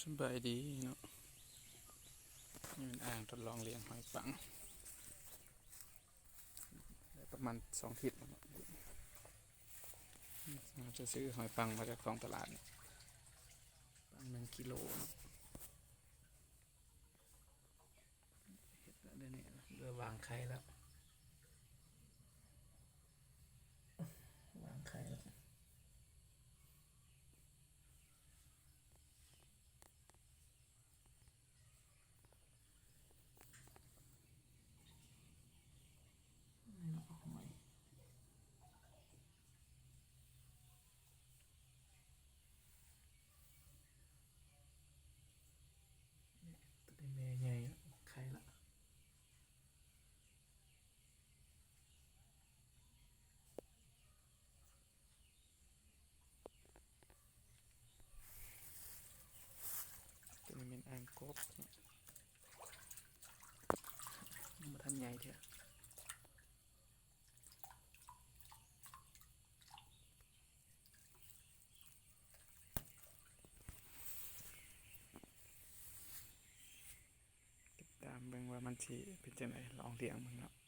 ສະບາຍດີເນາະ ນີ້ແມ່ນອ່າງທົດລອງລ້ຽງຫອຍປັງ ໄດ້ປະມານສອງທິດແລ້ວເນາະ ເຮົາຈະຊື້ຫອຍປັງມາຈາກທ້ອງຕະຫຼາດ ປັງໜຶ່ງກິໂລເນາະ ເຮັດແລ້ວເດນີ້ ເລີ່ມວາງໄຂ່ແລ້ວ ວາງໄຂ່ແລ້ວ. ໂຕນີ້ແມ່ໃຫຍ່ລະ ໄຂ່ລະ. ໂຕນີ້ແມ່ນອ່າງກົບເນາະ ຍັງບໍ່ທັນໃຫຍ່ເທື່ອ. ຕິດຕາມເບິ່ງວ່າມັນຊິເປັນຈັ່ງໃດ ລອງລ້ຽງເບິ່ງເນາະ.